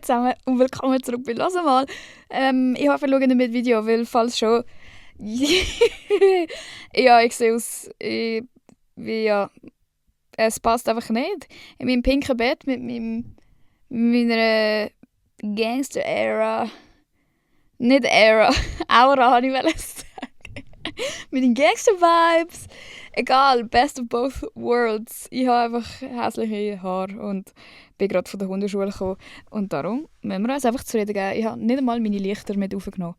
Zusammen und willkommen zurück bei «Lass mal». Ich hoffe, ihr schaut nicht mit Video, weil falls schon... ja, ich sehe aus... ja, es passt einfach nicht. In meinem pinken Bett mit meiner Gangster-Ära... Nicht Ära, Aura habe ich sagen. Mit den Gangster-Vibes. Egal, best of both worlds. Ich habe einfach hässliche Haare und bin gerade von der Hundeschule gekommen. Und darum müssen wir uns einfach zufrieden geben. Ich habe nicht einmal meine Lichter mit aufgenommen.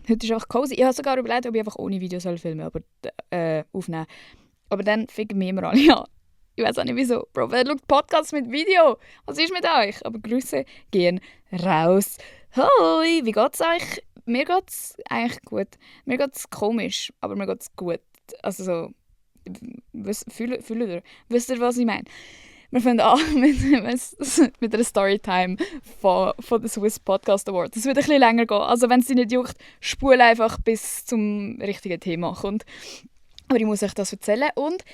Heute ist einfach cozy. Ich habe sogar überlegt, ob ich einfach ohne Video filmen soll, aber aufnehmen. Aber dann ficken mich immer alle. Ja, ich weiß auch nicht wieso. Bro, wer schaut Podcasts mit Video? Was ist mit euch? Aber Grüße gehen raus. Hoi, wie geht's euch? Mir geht's eigentlich gut. Mir geht's komisch, aber mir geht's gut. Also so... Fühlt ihr? Wisst ihr, was ich meine? Wir fangen an mit einer Storytime von den Swiss Podcast Awards. Es wird ein bisschen länger gehen. Also wenn es dich nicht juckt, spule einfach bis zum richtigen Thema kommt. Aber ich muss euch das erzählen. Und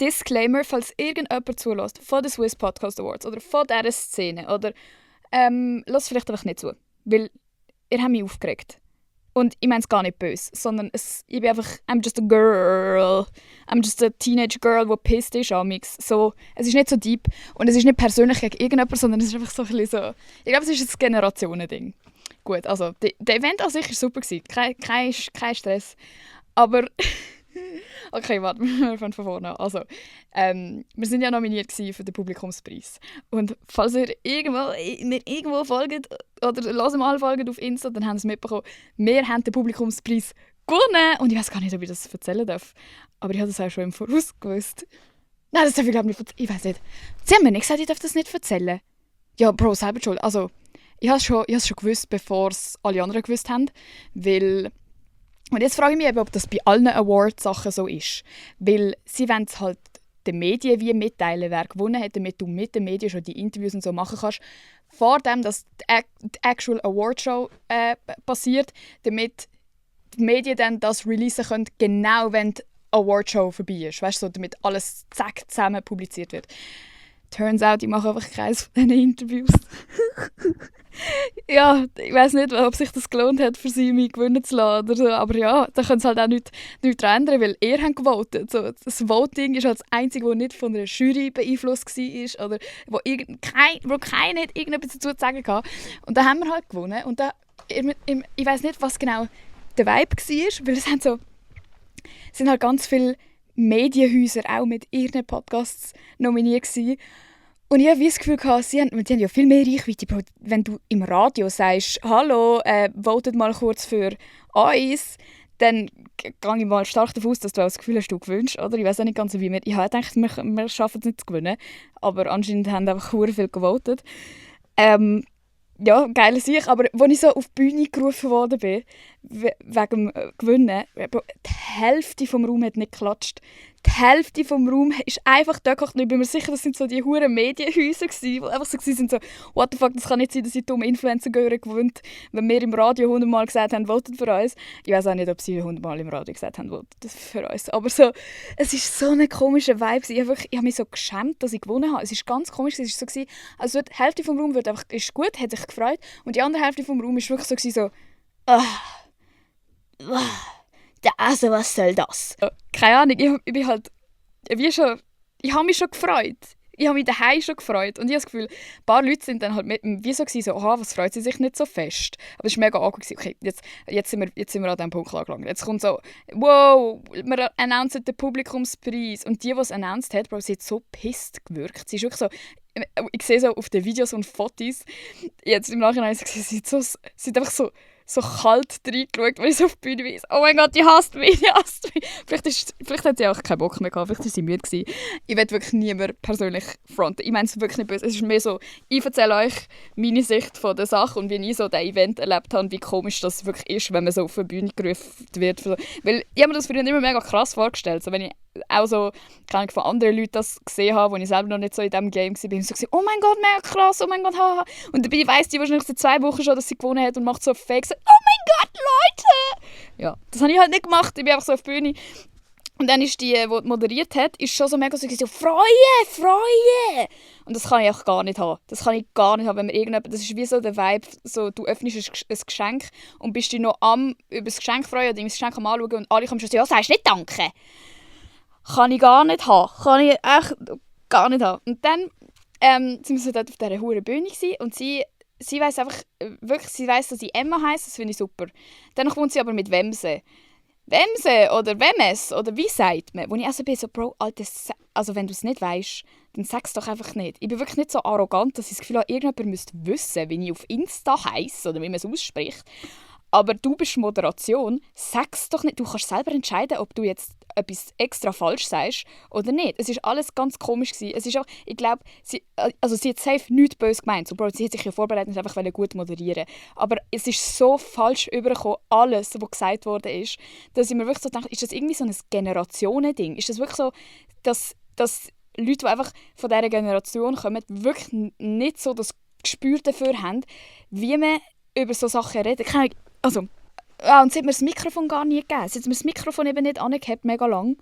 Disclaimer, falls irgendjemand zulässt von den Swiss Podcast Awards oder von dieser Szene oder lasst vielleicht einfach nicht zu. Weil ihr habt mich aufgeregt. Und ich meine es gar nicht böse, sondern ich bin einfach, I'm just a girl. I'm just a teenage girl, die pissed ist amix. So, es ist nicht so deep und es ist nicht persönlich gegen irgendjemanden, sondern es ist einfach so ein bisschen so... Ich glaube, es ist ein Generationending. Gut, also, der Event an sich war super. Kein Stress. Aber... Okay, warte, wir fangen von vorne an. Also, wir sind ja nominiert für den Publikumspreis. Und falls ihr mir irgendwo folgt oder lasst mal folgt auf Insta, dann haben sie es mitbekommen. Wir haben den Publikumspreis gewonnen. Und ich weiß gar nicht, ob ich das erzählen darf. Aber ich habe das auch schon im Voraus gewusst. Nein, das darf ich glaube nicht erzählen. Ich weiß nicht. Sie haben mir nicht gesagt, ich darf das nicht erzählen. Ja, Bro, selber schuld. Also, ich habe es schon gewusst, bevor es alle anderen gewusst haben. Weil... Und jetzt frage ich mich eben, ob das bei allen Award-Sachen so ist. Weil sie wollen es halt den Medien wie mitteilen, wer gewonnen hat, damit du mit den Medien schon die Interviews und so machen kannst, vor dem, dass die actual Award-Show passiert, damit die Medien dann das releasen können, genau wenn die Award-Show vorbei ist. Weißt du, so, damit alles zack zusammen publiziert wird. Turns out, ich mache einfach keines von diesen Interviews. Ja, ich weiss nicht, ob sich das gelohnt hat, für sie mich gewinnen zu lassen oder so. Aber ja, da können sie halt auch nichts ändern, weil ihr habt gewotet. So, das Voting ist halt das Einzige, das nicht von einer Jury beeinflusst war oder wo keiner nicht irgendetwas dazu zu sagen kann. Und da haben wir halt gewonnen. Und da, ich weiss nicht, was genau der Vibe war, weil es sind halt ganz viele Medienhäuser auch mit ihren Podcasts nominiert gewesen. Und ich hatte das Gefühl, sie haben ja viel mehr Reichweite. Bro, wenn du im Radio sagst, «Hallo, votet mal kurz für uns», dann gehe ich mal stark davon aus, dass du auch das Gefühl hast, du gewünscht, oder? Ich weiß auch nicht ganz, wie wir... Ich habe gedacht, wir schaffen es nicht zu gewinnen. Aber anscheinend haben einfach sehr viel gewotet. Ja, geil Sieg. Aber als ich so auf die Bühne gerufen worden bin, wegen dem Gewinnen, die Hälfte vom Raum hat nicht geklatscht. Die Hälfte vom Raum ist einfach da gekocht. Ich bin mir sicher, das sind so die huren Medienhäuser gewesen, die einfach so sind, so «What the fuck, das kann nicht sein, dass sie dumme Influencer gewinnt», wenn wir im Radio 100-mal gesagt haben, «Votet für uns». Ich weiß auch nicht, ob sie 100-mal im Radio gesagt haben, «Votet für uns». Aber so, es ist so eine komische Vibe. Ich habe mich so geschämt, dass ich gewonnen habe. Es ist ganz komisch. Es war so, also die Hälfte vom Raum ist gut, hat sich gefreut. Und die andere Hälfte vom Raum ist wirklich so also was soll das? Keine Ahnung, ich bin halt ich habe mich schon gefreut. Ich habe mich daheim schon gefreut. Und ich habe das Gefühl, ein paar Leute sind dann halt wie so gewesen, «Aha, was freut sie sich nicht so fest?» Aber es war mega awkward. Okay, jetzt sind wir an diesem Punkt angelangt. Jetzt kommt so «Wow, wir announcen den Publikumspreis». Und die es announced hat, Bro, sie hat so pisst gewirkt. Sie ist wirklich so... Ich sehe so auf den Videos und Fotos, jetzt im Nachhinein, sie hat einfach so kalt reingeschaut, weil ich so auf die Bühne weiss. «Oh mein Gott, die hasst mich!» Vielleicht hat sie auch keinen Bock mehr gehabt, vielleicht war sie müde gewesen. Ich will wirklich niemanden persönlich fronten. Ich meine es wirklich nicht böse. Es ist mehr so, ich erzähle euch meine Sicht von der Sache und wie ich so das Event erlebt habe, wie komisch das wirklich ist, wenn man so auf eine Bühne gerufen wird. Weil ich habe mir das früher immer mega krass vorgestellt. So, wenn ich auch so kann ich von anderen Leuten das gesehen habe, wo ich selber noch nicht so in diesem Game war, bin ich so «Oh mein Gott, mega krass, oh mein Gott, haha!» Und dabei weiss die wahrscheinlich seit 2 Wochen schon, dass sie gewonnen hat und macht so fake so «Oh mein Gott, Leute!» Ja, das habe ich halt nicht gemacht, ich bin einfach so auf die Bühne Und dann ist die moderiert hat, ist schon so mega so «Freue, Freue!» Und das kann ich auch gar nicht haben. Das kann ich gar nicht haben, wenn man das ist wie so der Vibe, so, du öffnest ein Geschenk und bist dich noch über das Geschenk freuen oder das Geschenk am anschauen und alle kommen schon so «Ja, sagst nicht Danke!» Kann ich gar nicht haben. Kann ich echt gar nicht haben. Und dann sind wir so dort auf dieser hohen Bühne gewesen, und sie weiss einfach, wirklich, sie weiss, dass ich Emma heisse, das finde ich super. Dann kommt sie aber mit Wemse. Wemse oder Wemes oder wie sagt man? Wo ich also bin, so, Bro, Alter, also wenn du es nicht weißt, dann sag es doch einfach nicht. Ich bin wirklich nicht so arrogant, dass ich das Gefühl habe, irgendjemand müsste wissen, wie ich auf Insta heisse oder wie man es ausspricht. Aber du bist Moderation, sag es doch nicht. Du kannst selber entscheiden, ob du jetzt etwas extra falsch sagst oder nicht. Es war alles ganz komisch gewesen. Es ist auch, ich glaube, sie hat safe nichts böse gemeint. So, Bro, sie hat sich ja vorbereitet und einfach gut moderieren. Aber es ist so falsch übergekommen, alles, was gesagt worden ist, dass ich mir wirklich so denke, ist das irgendwie so ein Generationending? Ist das wirklich so, dass Leute, die einfach von dieser Generation kommen, wirklich nicht so das Gespür dafür haben, wie man über so Sachen redet? Und sie hat mir das Mikrofon gar nie gegeben. Sie hat mir das Mikrofon eben nicht angehabt, mega lang.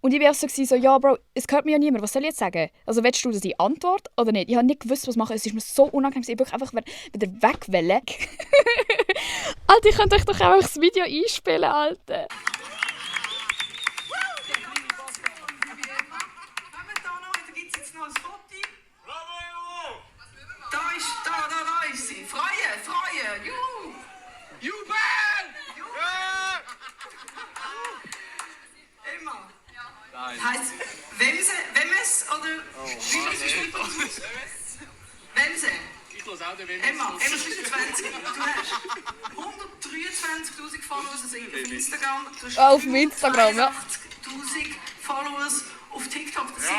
Und ich war auch so, ja Bro, es hört mir ja niemand, was soll ich jetzt sagen? Also willst du das die Antwort oder nicht? Ich habe nicht gewusst, was machen. Es ist mir so unangenehm, ich wollte einfach wieder weg wollen. Alter, ich könnte euch doch einfach das Video einspielen, Alter. Da ist sie. Freue, juhu! Jubel! Ja! Emma. Das heisst Wemmes oder wie spricht man das aus? Wemse. Ich höre auch den Wemse. Emma 25. Du hast 123'000 Followers auf Instagram. Du hast auf Instagram, ja. 80'000 Followers auf TikTok. Das sind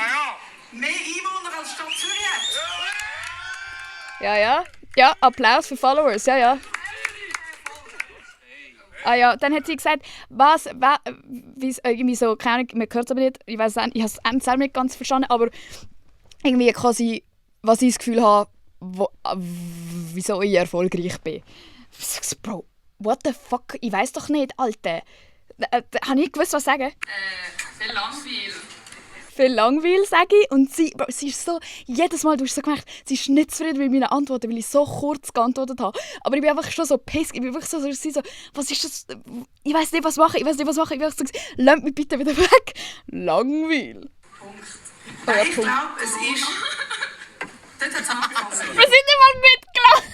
mehr Einwohner als Stadt Zürich hat. Ja, Applaus für Followers, ja. Ah ja, dann hat sie gesagt, irgendwie so, keine Ahnung, man hört es aber nicht, ich weiß nicht, ich habe es selber nicht ganz verstanden, aber irgendwie quasi, was ich das Gefühl habe, wieso ich erfolgreich bin. Bro, what the fuck, ich weiß doch nicht, Alter. Habe ich gewusst, was sagen? Viel Langweil. Viel Langweil, sage ich. Und sie ist so, jedes Mal, du hast so gemerkt, sie ist nicht zufrieden mit meinen Antworten, weil ich so kurz geantwortet habe. Aber ich bin einfach schon so pissed. Ich bin wirklich so, was ist das? Ich weiß nicht, was machen. Ich bin so, lasst mich bitte wieder weg. Langweil. Punkt. Nein, ich glaube, es ist... Dort hat es angefangen. Wir sind nicht mal mitgelaufen.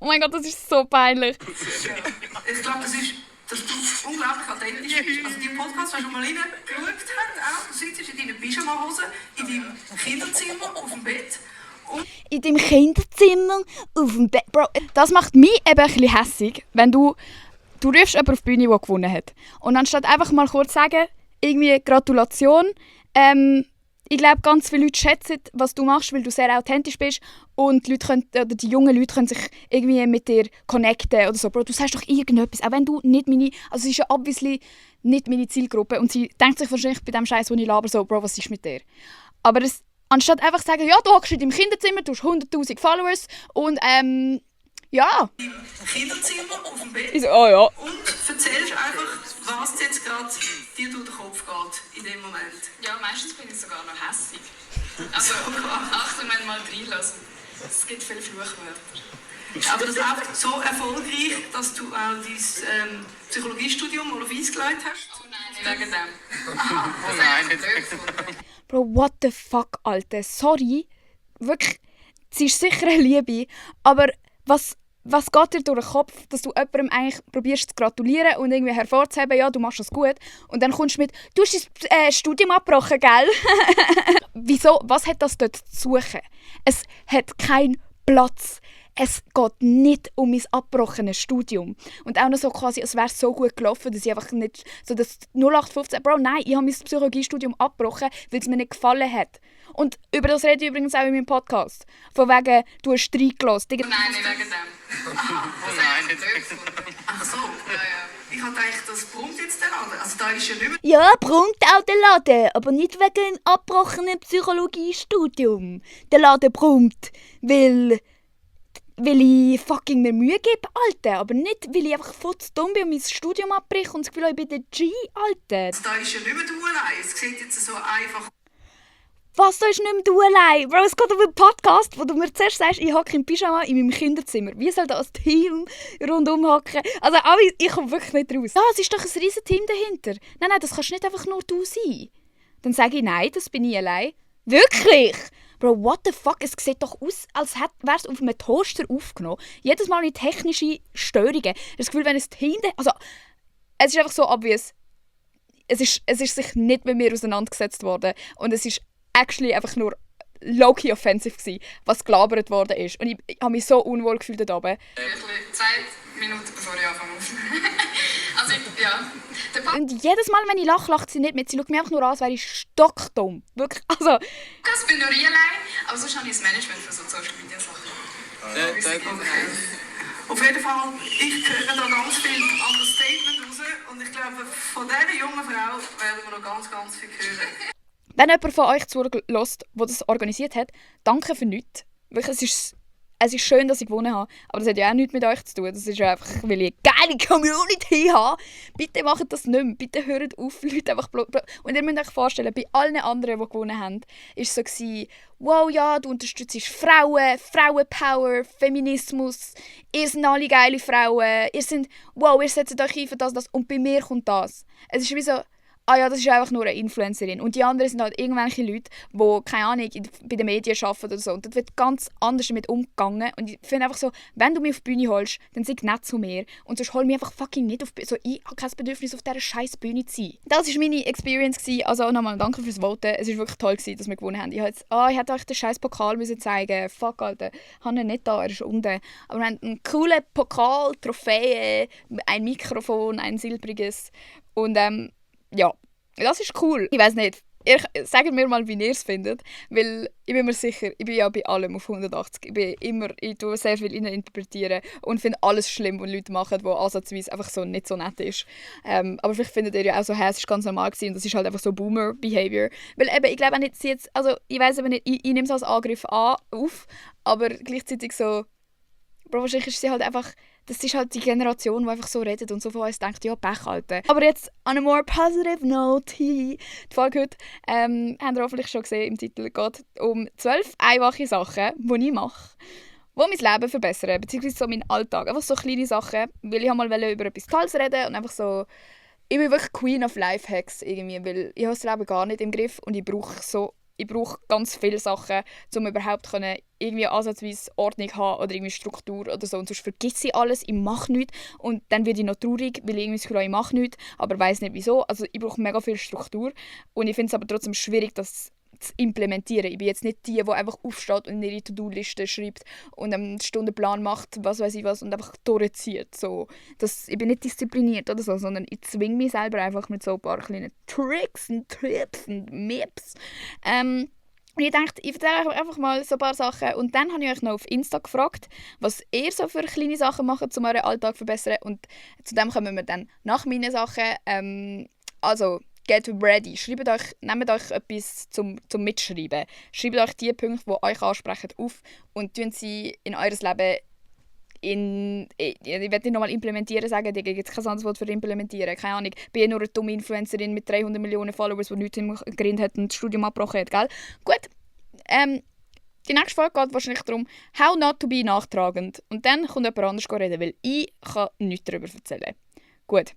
Oh mein Gott, das ist so peinlich. Ich glaube, dass du unglaublich authentisch bist. Also die Podcast, die schon mal reingeschaut hast, du sitzt in deiner Pyjama-Hose, in deinem Kinderzimmer, auf dem Bett. In deinem Kinderzimmer, auf dem Bett. Bro, das macht mich eben ein bisschen hässig, wenn du rufst jemanden auf die Bühne, der gewonnen hat. Und anstatt einfach mal kurz sagen, irgendwie Gratulation, ich glaube, ganz viele Leute schätzen, was du machst, weil du sehr authentisch bist und die jungen Leute können sich irgendwie mit dir connecten oder so. Bro, du sagst doch irgendetwas, auch wenn du nicht also es ist ja obviously nicht meine Zielgruppe und sie denkt sich wahrscheinlich bei dem Scheiß, den ich laber, so, Bro, was ist mit dir? Aber anstatt einfach zu sagen, ja, du hockst in deinem Kinderzimmer, du hast 100'000 Followers und ja. Im Kinderzimmer, auf dem Bett. Ich so, oh ja. Und erzählst einfach, was jetzt gerade dir durch den Kopf geht in dem Moment. Ja, meistens bin ich sogar noch hässig. Also, Achtung, wenn mal reinlassen. Es gibt viele Fluchwörter. Aber das ist einfach so erfolgreich, dass du auch dein Psychologiestudium mal auf Eis gelegt hast? Oh nein, nicht wegen dem. Aha. Das habe ich nicht gefunden. Bro, what the fuck, Alter. Sorry. Wirklich, sie ist sicher eine Liebe, aber was geht dir durch den Kopf, dass du jemandem eigentlich probierst zu gratulieren und irgendwie hervorzuheben, ja, du machst das gut. Und dann kommst du mit, du hast dein Studium abgebrochen, gell? Wieso? Was hat das dort zu suchen? Es hat keinen Platz. Es geht nicht um mein abgebrochenes Studium. Und auch noch so quasi, es wäre so gut gelaufen, dass ich einfach nicht so das 0815, Bro, nein, ich habe mein Psychologiestudium abgebrochen, weil es mir nicht gefallen hat. Und über das rede ich übrigens auch in meinem Podcast. Von wegen, du hast reingelassen. Nein, nicht wegen dem. Aha. Das habe ich nicht gefunden. Ach so. Ja. Ich habe gedacht, das brummt jetzt der Laden. Also da ist ja nicht mehr... Ja, brummt auch der Laden, aber nicht wegen dem abgebrochenen Psychologiestudium. Der Laden brummt, weil weil ich fucking mir Mühe gebe, Alter. Aber nicht, weil ich einfach voll zu dumm bin und mein Studium abbreche und das Gefühl habe, ich bin der G, Alter. Da ist ja nicht mehr du allein. Es sieht jetzt so einfach. Was, da ist nicht mehr du allein? Bro, es geht um einen Podcast, wo du mir zuerst sagst, ich hocke im Pyjama in meinem Kinderzimmer. Wie soll da ein Team rundum hocken? Also, ich komme wirklich nicht raus. Ja, es ist doch ein riesen Team dahinter. Nein, das kannst nicht einfach nur du sein. Dann sage ich, nein, das bin ich allein. Wirklich? Bro, what the fuck? Es sieht doch aus, als wäre es auf einem Toaster aufgenommen. Jedes Mal mit technischen Störungen. Das Gefühl, wenn es Team... Also, es ist einfach so obvious. Es ist sich nicht mit mir auseinandergesetzt worden. Und es ist actually einfach nur low-key offensive gewesen, was gelabert worden ist. Und ich habe mich so unwohl gefühlt dort oben. 2 Minuten bevor ich anfange aufzunehmen. Also, ja. Und jedes Mal, wenn ich lache, lacht sie nicht mit. Sie schaut mich einfach nur an, als wäre ich stockdumm. Wirklich, also... Ich bin nur ich allein, aber sonst habe ich das Management für so Social Media Sachen. Auf jeden Fall, ich höre da ganz viel Understatement raus. Und ich glaube, von dieser jungen Frau werden wir noch ganz, ganz viel hören. Wenn jemand von euch zuhört, der das organisiert hat, danke für nichts. Wirklich, es ist schön, dass ich gewonnen habe, aber das hat ja auch nichts mit euch zu tun. Das ist einfach, weil ich eine geile Community habe. Bitte macht das nicht mehr. Bitte hört auf, Leute einfach Und ihr müsst euch vorstellen, bei allen anderen, die gewonnen haben, war es so gewesen, wow, ja, du unterstützt Frauen, Frauenpower, Feminismus, ihr seid alle geile Frauen, ihr setzt euch ein für das. Und bei mir kommt das. Es ist wie so... Ah ja, das ist einfach nur eine Influencerin. Und die anderen sind halt irgendwelche Leute, die, keine Ahnung, bei den Medien arbeiten oder so. Und dort wird ganz anders damit umgegangen. Und ich finde einfach so, wenn du mich auf die Bühne holst, dann sei nett zu mir. Und sonst hol mich einfach fucking nicht auf die Bühne. So, ich habe kein Bedürfnis, auf dieser scheiß Bühne zu sein. Das war meine Experience. Also nochmal danke fürs Voten. Es war wirklich toll, dass wir gewonnen haben. Ich hätte euch den scheiß Pokal zeigen müssen. Fuck, Alter. Ich habe ihn nicht da, er ist unten. Aber wir haben einen coolen Pokal, Trophäe, ein Mikrofon, ein silbriges. Und ja, das ist cool. Ich weiss nicht. Sagt mir mal, wie ihr es findet. Weil ich bin mir sicher, ich bin ja bei allem auf 180. Ich tue sehr viel interpretieren und finde alles schlimm, was Leute machen, die ansatzweise einfach so nicht so nett ist. Aber vielleicht findet ihr ja auch so, hey, es war ganz normal gewesen und das ist halt einfach so Boomer-Behavior. Weil eben, ich glaube auch nicht, also ich weiss eben nicht, ich nehme es als Angriff auf, aber gleichzeitig so, Bro, wahrscheinlich ist sie halt einfach... Das ist halt die Generation, die einfach so redet und so von uns denkt, ja, Pech, Alter. Aber jetzt, on a more positive note, die Folge heute, habt ihr hoffentlich schon gesehen, im Titel geht um 12 einfache Sachen, die ich mache, die mein Leben verbessern, beziehungsweise so meinen Alltag. Einfach so kleine Sachen, weil ich mal über etwas Tolles reden und einfach so... Ich bin wirklich Queen of Lifehacks irgendwie, weil ich habe das Leben gar nicht im Griff und ich brauche ganz viele Sachen, um überhaupt irgendwie ansatzweise Ordnung haben oder irgendwie Struktur oder so. Und sonst vergesse ich alles, ich mache nichts. Und dann werde ich noch traurig, weil ich irgendwie das Gefühl habe, ich mache nichts, aber weiss nicht wieso. Also ich brauche mega viel Struktur. Und ich finde es aber trotzdem schwierig, das zu implementieren. Ich bin jetzt nicht die einfach aufsteht und in ihre To-Do-Liste schreibt und einen Stundenplan macht, was weiß ich was, und einfach durchzieht. So, ich bin nicht diszipliniert oder so, sondern ich zwinge mich selber einfach mit so ein paar kleinen Tricks und Tipps und Mips. Und ich dachte, ich erzähle euch einfach mal so ein paar Sachen. Und dann habe ich euch noch auf Insta gefragt, was ihr so für kleine Sachen macht, um euren Alltag zu verbessern. Und zu dem kommen wir dann nach meinen Sachen. Also, get ready. Nehmt euch etwas zum Mitschreiben. Schreibt euch die Punkte, die euch ansprechen, auf und tun sie in eures Leben ich werde nicht nochmal implementieren sagen, da gibt es kein anderes Wort für implementieren. Keine Ahnung, ich bin nur eine dumme Influencerin mit 300 Millionen Followers, die nichts im Grind hat und das Studium abgebrochen hat, gell? Gut, die nächste Folge geht wahrscheinlich darum, how not to be nachtragend. Und dann kommt jemand anders reden, weil ich kann nichts darüber erzählen. Gut,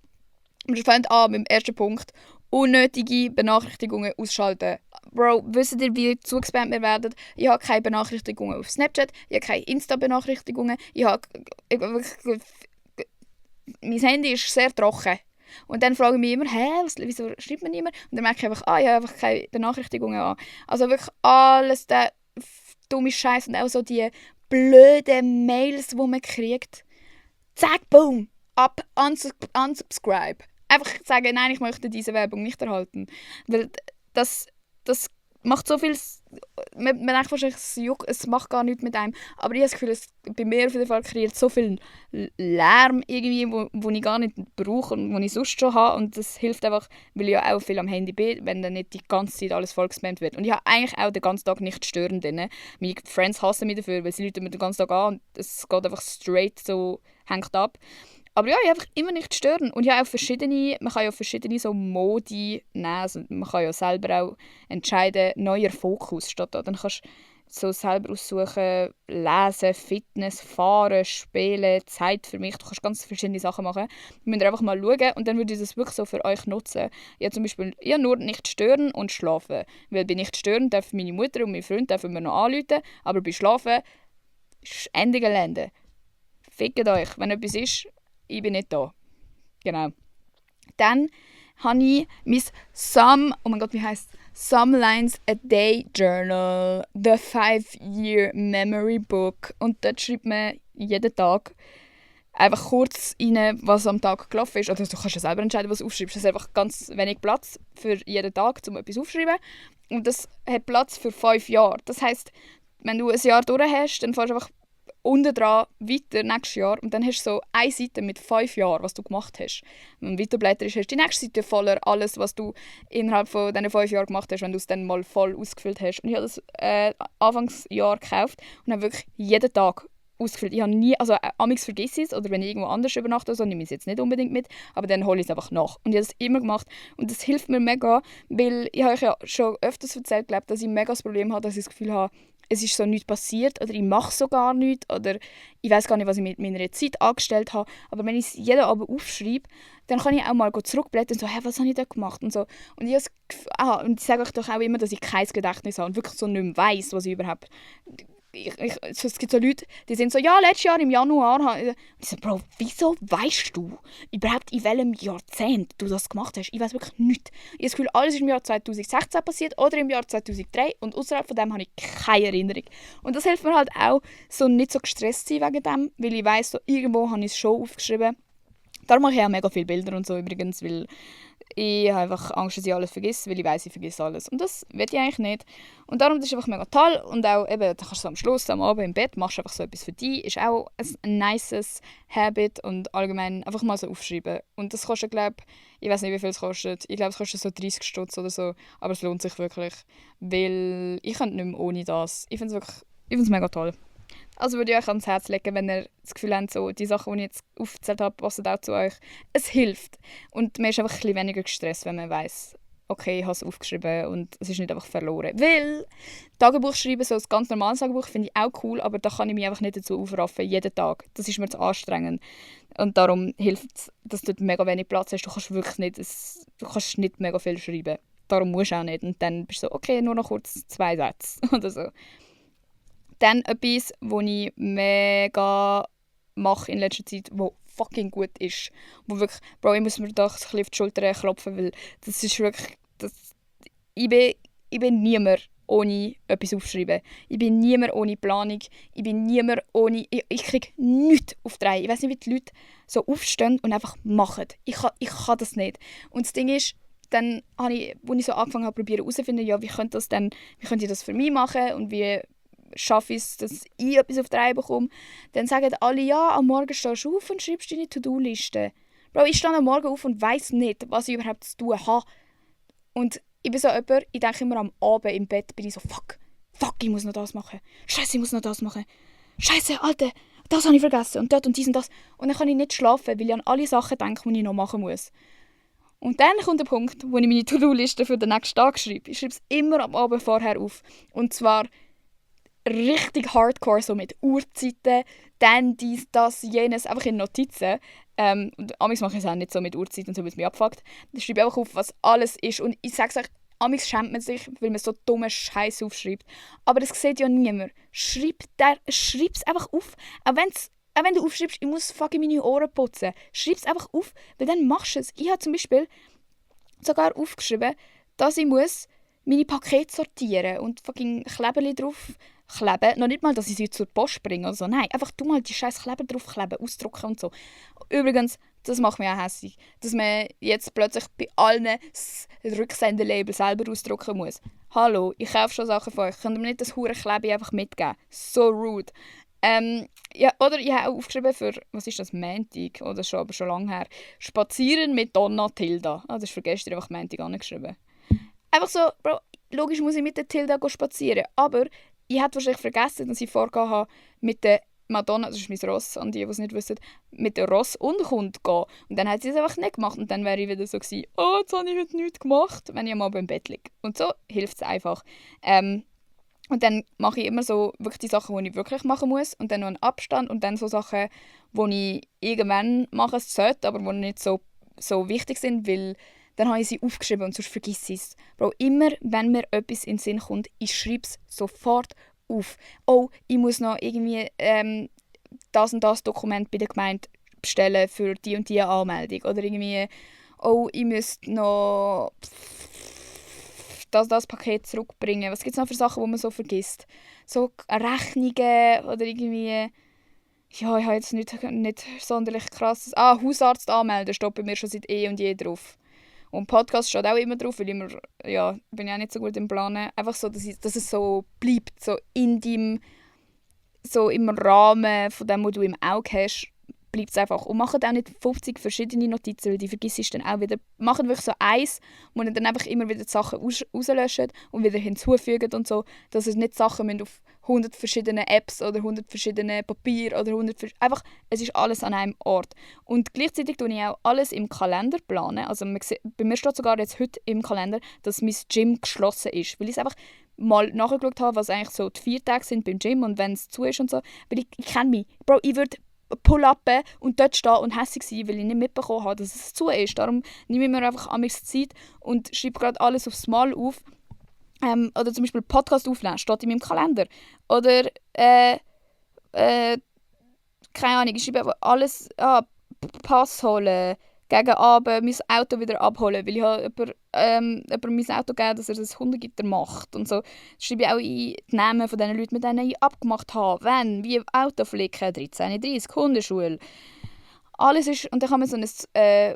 wir fangen an mit dem ersten Punkt. Unnötige Benachrichtigungen ausschalten. Bro, wisst ihr, wie zugespammt wir werden? Ich habe keine Benachrichtigungen auf Snapchat, ich habe keine Insta-Benachrichtigungen, mein Handy ist sehr trocken. Und dann frage ich mich immer, wieso schreibt man niemand? Und dann merke ich einfach, ich habe einfach keine Benachrichtigungen an. Also wirklich alles der dumme Scheiß und auch so die blöden Mails, die man kriegt. Zack, boom, unsubscribe. Einfach sagen, nein, ich möchte diese Werbung nicht erhalten. Weil das macht so viel... Man denkt wahrscheinlich, es macht gar nichts mit einem. Aber ich habe das Gefühl, bei mir auf jeden Fall kreiert so viel Lärm irgendwie, wo ich gar nicht brauche und wo ich sonst schon habe. Und das hilft einfach, weil ich ja auch viel am Handy bin, wenn dann nicht die ganze Zeit alles vollgespammt wird. Und ich habe eigentlich auch den ganzen Tag nicht stören drin. Meine Friends hassen mich dafür, weil sie rufen mir den ganzen Tag an und es geht einfach straight so, hängt ab. Aber ja, ich einfach immer nicht stören. Und ja, auch man kann ja verschiedene so Modi nehmen. Also man kann ja selber auch entscheiden, neuer Fokus steht da. Dann kannst du so selber aussuchen, lesen, Fitness, fahren, spielen, Zeit für mich. Du kannst ganz verschiedene Sachen machen. Ihr müsst einfach mal schauen und dann würde ich das wirklich so für euch nutzen. Ich habe zum Beispiel nur nicht stören und schlafen. Weil bei nicht stören dürfen meine Mutter und mein Freund dürfen mir noch anrufen, aber bei schlafen ist Ende Gelände. Fickt euch, wenn etwas ist, ich bin nicht da. Genau. Dann habe ich mein oh mein Gott, wie heisst es? Some Lines a Day Journal, the 5-Year Memory Book. Und dort schreibt man jeden Tag einfach kurz rein, was am Tag gelaufen ist. Oder du kannst ja selber entscheiden, was du aufschreibst. Es ist einfach ganz wenig Platz für jeden Tag, um etwas aufzuschreiben. Und das hat Platz für 5 Jahre. Das heisst, wenn du ein Jahr durch hast, dann fährst du einfach unten dran weiter nächstes Jahr und dann hast du so eine Seite mit 5 Jahren, was du gemacht hast. Wenn du weiterblätterst, hast du die nächste Seite voller alles, was du innerhalb von diesen 5 Jahren gemacht hast, wenn du es dann mal voll ausgefüllt hast. Und ich habe das Anfangsjahr gekauft und habe wirklich jeden Tag ausgefüllt. Ich habe nie, also amigs vergesse ich es oder wenn ich irgendwo anders übernachte, so, nehme ich es jetzt nicht unbedingt mit, aber dann hole ich es einfach nach. Und ich habe das immer gemacht und das hilft mir mega, weil ich habe euch ja schon öfters erzählt, glaube, dass ich mega das Problem habe, dass ich das Gefühl habe, es ist so nichts passiert oder ich mache so gar nichts oder ich weiß gar nicht, was ich mit meiner Zeit angestellt habe. Aber wenn ich es jeden Abend aufschreibe, dann kann ich auch mal zurückblättern und so, hey, was habe ich da gemacht und so. Und und ich sage euch doch auch immer, dass ich kein Gedächtnis habe und wirklich so nicht mehr weiss, was ich überhaupt... Es gibt so Leute, die sind so, ja, letztes Jahr im Januar... Und ich so, Bro, wieso weißt du überhaupt, in welchem Jahrzehnt du das gemacht hast? Ich weiß wirklich nichts. Ich habe das Gefühl, alles ist im Jahr 2016 passiert oder im Jahr 2003 und außerhalb von dem habe ich keine Erinnerung. Und das hilft mir halt auch, so nicht so gestresst zu sein wegen dem, weil ich weiss, so, irgendwo habe ich es schon aufgeschrieben. Darum mache ich auch mega viele Bilder und so übrigens, weil ich habe einfach Angst, dass ich alles vergesse, weil ich weiss, ich vergesse alles. Und das will ich eigentlich nicht. Und darum ist es einfach mega toll. Und auch eben, da kannst du so am Schluss, am Abend im Bett, machst du einfach so etwas für dich. Ist auch ein nices Habit und allgemein einfach mal so aufschreiben. Und das kostet, glaube ich weiß nicht, wie viel es kostet. Ich glaube, es kostet so 30 Stutz oder so. Aber es lohnt sich wirklich, weil ich könnte nicht mehr ohne das. Ich finde es mega toll. Also würde ich euch ans Herz legen, wenn ihr das Gefühl habt, so, die Sachen, die ich jetzt aufgezählt habe, passen auch zu euch. Es hilft. Und man ist einfach ein bisschen weniger gestresst, wenn man weiss, okay, ich habe es aufgeschrieben und es ist nicht einfach verloren. Weil Tagebuch schreiben, so ein ganz normales Tagebuch, finde ich auch cool, aber da kann ich mich einfach nicht dazu aufraffen, jeden Tag. Das ist mir zu anstrengend. Und darum hilft es, dass du mega wenig Platz hast. Du kannst nicht mega viel schreiben. Darum musst du auch nicht. Und dann bist du so, okay, nur noch kurz 2 Sätze oder so. Dann etwas, was ich mega mache in letzter Zeit, wo fucking gut ist. Wo wirklich, Bro, ich muss mir doch ein bisschen auf die Schulter klopfen, weil das ist wirklich... Ich bin niemand ohne etwas aufschreiben. Ich bin niemand ohne Planung. Ich bin niemand ohne... Ich kriege nichts auf die Reihe. Ich weiss nicht, wie die Leute so aufstehen und einfach machen. Ich kann das nicht. Und das Ding ist, dann habe ich, als ich so angefangen habe, herauszufinden, ja, wie könnte ich das für mich machen und wie schaffe ich es, dass ich etwas auf die Reihe bekomme, dann sagen alle, ja, am Morgen stehst du auf und schreibst deine To-Do-Liste. Bro, ich stehe am Morgen auf und weiss nicht, was ich überhaupt zu tun habe. Und ich bin so jemand, ich denke immer am Abend im Bett, bin ich so, fuck, ich muss noch das machen. Scheiße, ich muss noch das machen. Scheiße, Alter, das habe ich vergessen und dort und dies und das. Und dann kann ich nicht schlafen, weil ich an alle Sachen denke, die ich noch machen muss. Und dann kommt der Punkt, wo ich meine To-Do-Liste für den nächsten Tag schreibe. Ich schreibe es immer am Abend vorher auf. Und zwar richtig hardcore, so mit Uhrzeiten, dann dies, das, jenes, einfach in Notizen. Und amigs mache ich es auch nicht so mit Uhrzeiten und so, wie es mich abfuckt. Ich schreibe einfach auf, was alles ist. Und ich sage es euch, amigs schämt man sich, weil man so dumme Scheiße aufschreibt. Aber das sieht ja niemand. Schreib es einfach auf. Auch wenn du aufschreibst, ich muss fucking meine Ohren putzen. Schreib es einfach auf, weil dann machst du es. Ich habe zum Beispiel sogar aufgeschrieben, dass ich muss meine Pakete sortieren und fucking Kleberli drauf kleben. Noch nicht mal, dass ich sie zur Post bringe oder so. Nein, einfach du mal die scheiß Kleber draufkleben, ausdrucken und so. Übrigens, das macht mich auch hässlich, dass man jetzt plötzlich bei allen das Rücksendelabel selber ausdrucken muss. hallo, ich kaufe schon Sachen von euch, könnt ihr mir nicht das hure Klebe einfach mitgeben? So rude. Ja, oder ich habe auch aufgeschrieben für, was ist das, Montag, oder schon, aber schon lange her, Spazieren mit Donna Tilda. Das ist für gestern einfach Montag angeschrieben. Einfach so, Bro, logisch muss ich mit der Tilda spazieren, aber ich hätte wahrscheinlich vergessen, dass ich vorgehabt habe, mit der Madonna, das ist mein Ross, an die es nicht wissen, mit der Ross und Hund gehen. Und dann hat sie es einfach nicht gemacht und dann wäre ich wieder so gewesen, oh, jetzt habe ich heute nichts gemacht, wenn ich mal beim Bett liege. Und so hilft es einfach. Und dann mache ich immer so wirklich die Sachen, die ich wirklich machen muss und dann noch einen Abstand und dann so Sachen, die ich irgendwann machen sollte, aber die nicht so wichtig sind, weil dann habe ich sie aufgeschrieben und sonst vergesse ich es. Bro, immer wenn mir etwas in den Sinn kommt, ich schreibe es sofort auf. Oh, ich muss noch irgendwie das und das Dokument bei der Gemeinde bestellen für die und die Anmeldung. Oder irgendwie, oh, ich müsste noch das Paket zurückbringen. Was gibt es noch für Sachen, die man so vergisst? So Rechnungen oder irgendwie... Ja, ich habe jetzt nicht sonderlich krasses... Hausarzt anmelden steht bei mir schon seit eh und je drauf. Und Podcast steht auch immer drauf, weil ich bin ja nicht so gut im Planen. Einfach so, dass es so bleibt, so in deinem... So im Rahmen von dem, was du im Auge hast, bleibt es einfach. Und macht auch nicht 50 verschiedene Notizen, weil die vergisst du dann auch wieder. Macht wirklich so eins, wo ihr dann einfach immer wieder die Sachen rauslöscht und wieder hinzufügt und so, dass es nicht Sachen müssen auf 100 verschiedene Apps oder 100 verschiedene Papier oder 100 einfach, es ist alles an einem Ort. Und gleichzeitig plane ich auch alles im Kalender planen. Also bei mir steht sogar jetzt heute im Kalender, dass mein Gym geschlossen ist, weil ich es einfach mal nachgeschaut habe, was eigentlich so die 4 Tage sind beim Gym und wenn es zu ist und so. Weil ich kenne mich. Bro, ich würde pull-upen und dort stehen und hässlich sein, weil ich nicht mitbekommen habe, dass es zu ist. Darum nehme ich mir einfach an mir Zeit und schreibe gerade alles aufs Mal auf. Oder zum Beispiel Podcast aufnehmen, steht in meinem Kalender. Oder, keine Ahnung, ich schreibe einfach alles, Pass holen, gegen Abend mein Auto wieder abholen, weil ich habe jemandem mein Auto gegeben, dass er das Hundegitter macht und so. Das schreibe ich auch in die Namen von den Leuten, mit denen ich abgemacht habe. Wenn, wie Auto flicken, 13:30, Hundeschule. Alles ist, und dann kann man so ein